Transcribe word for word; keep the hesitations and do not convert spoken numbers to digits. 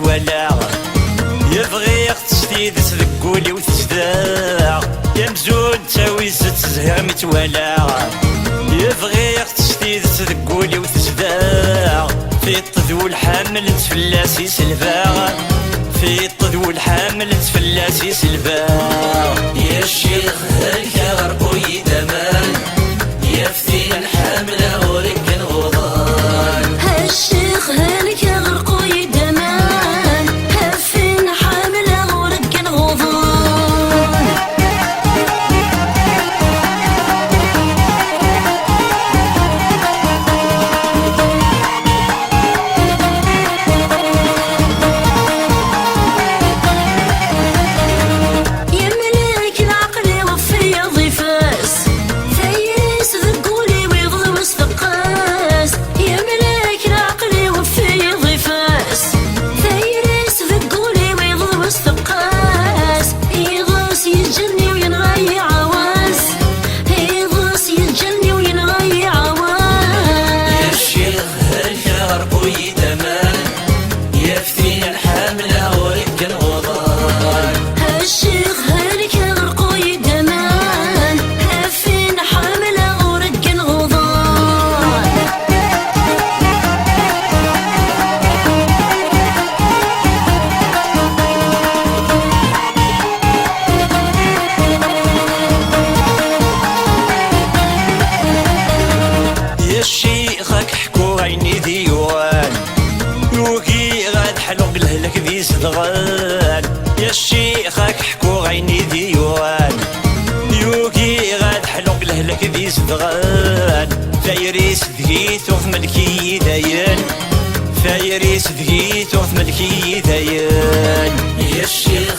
Walaɣ, yebɣiɣ s tidet deg wul-iw tezdeɣ. Amzun d tawizet zhiɣ mi tt-walaɣ. Yebɣiɣ s tidet deg wul-iw tezdeɣ. Tiṭ d ulḥamel n tfellas i selbeɣ. Tiṭ d ulḥamel n tfellas i selbeɣ. Ya ccix, helkeɣ, rqu-yi-d aman. Yaf tin ḥamleɣ ur ggen uḍan. A ccix, helkeɣ, rqu-yi-d aman. Af tin ḥamleɣ ur ggen uḍan. Yemlek leɛqel-iw ɣef yiḍ ifes. Tayri-s deg wul-iw iḍ wis teqqes. Yemlek leɛqel-iw ɣef yiḍ ifes. Tayri-s deg wul-iw iḍ wis teqqes. Iḍes yeǧǧen-iw yenɣa-yi ɛawaz. Iḍes yeǧǧen-iw yenɣa-yi ɛawaz. Ya ccix, helkeɣ, rqu-yi-d aman. Yaf tin ḥamleɣ ur ggen uḍan. A ccix, helkeɣ, rqu-yi-d aman. Af tin ḥamleɣ ur ggen uḍan. Ya ccix, ad k-ḥkuɣ ayen i d-yuɣal. Ugiɣ ad ḥluɣ deg lehlak d izedɣen. Ya ccix, ad k-ḥkuɣ ayen i d-yuɣal. Ugiɣ ad ḥluɣ deg lehlak d izedɣen. Tayri-s deg-i tuɣ tmelk-iyi dayen. Tayri-s deg-i tuɣ tmelk-iyi dayen. Ya ccix,